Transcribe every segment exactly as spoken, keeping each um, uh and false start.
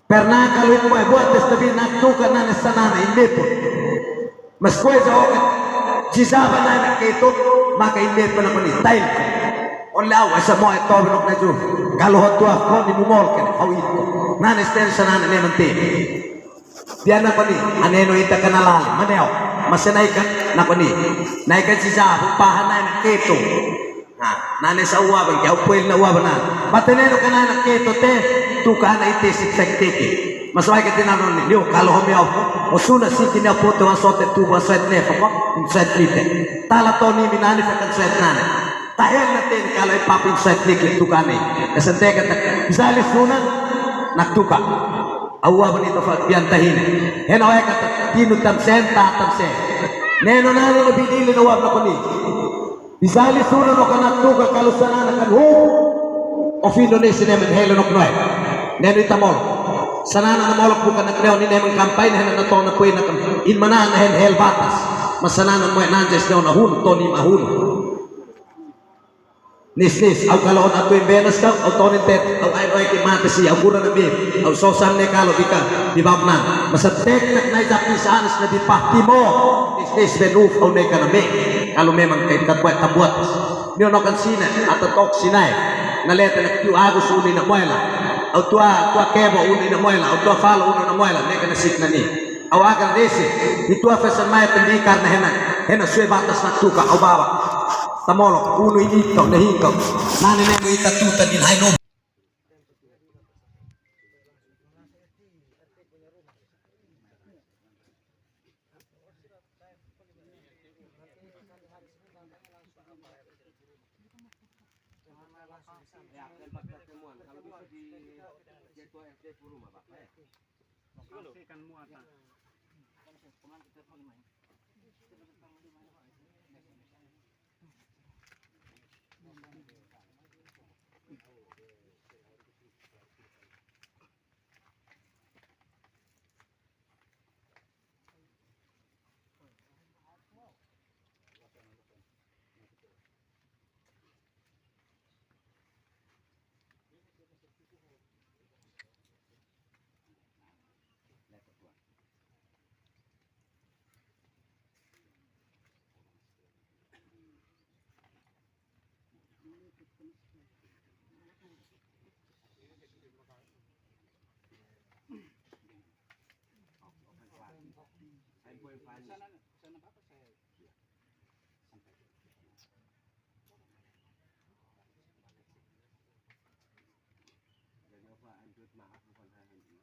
Pernah kalu imo buat tes tapi naktuka nane sanana ime pun. Mas kue jaokan jijaba nane keto, maka ime pun aku ni tail. Only au asa mo eto benok naju. Kalu hot tua ko ni mumol ken au itu. Nane sten sanana ne menti. Dia nakoni, aneno ita kena lali, maneo. Masa naika, nakoni. Naika jijaba paha nane keto. Nah, nane sa uaben ke, au puel na uaben na. Bateneno kena anak keto te, tuka anak ite si cek teke. Maswai ke tinano ni, lio kalo homi au, o suna si kini apote wan sote tuba soit nefa ko, soit lite. Tala toni minani fakan soit nane. Tahen na ten kalo ipapin soit nikle tuka ni. Kesenteka tak, zali suna, nak tuka. Au uaben ito fa bian tahini. Hena wae kata, tinu tam sen, ta tam sen. Neno nano lebih dili na uaben aku ni. Izali suna no kanak tuka kalu sanana kan hu. Of Indonesia nemen helo nok noe. Nenu ita mol. Sanana na molok bukan nak neo ni nemen kampai nehen na tona pui nak in mana nehen hel batas. Mas sanana moe nanjes neo na hun toni mahun. Nis nis, au kalo on atui benes kau, au tonin tet, au ain oe ki mate si, au gura nabi, au sosan ne kalo bika, bibapna. Masa tek tek nai japi sanes nabi pah timo. Nis nis ben uf au neka na me. Kalau memang kai kat buat tambuat. Mionokan sina, ata tok sinai. Naleta nak tiu agus uni na muela. Au tua, tua kebo uni na muela, au tua falo uni na muela, neka na sik nani. Au akan rese, itua fesen mai pendikar na hena, hena sue batas nak tuka au baba. Tamolok, unu ini tok na hingkau. Nani nemu ita tuta din hai nom. Ya, tempat pertemuan. Kalau bisa di jadwal R T puluh, Pak, ya. Lokasi kan muatan. Jadi apa, andut maaf bukan hal yang ini.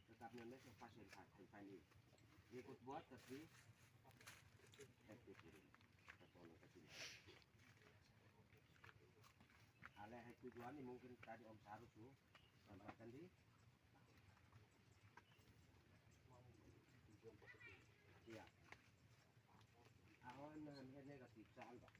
Tetapnya mes lepas dari hak yang tadi. Ikut buat tapi Ale hai tujuan ni mungkin tadi Om Saru tu. Tambahkan di. Iya. Awan negatif soal, Pak.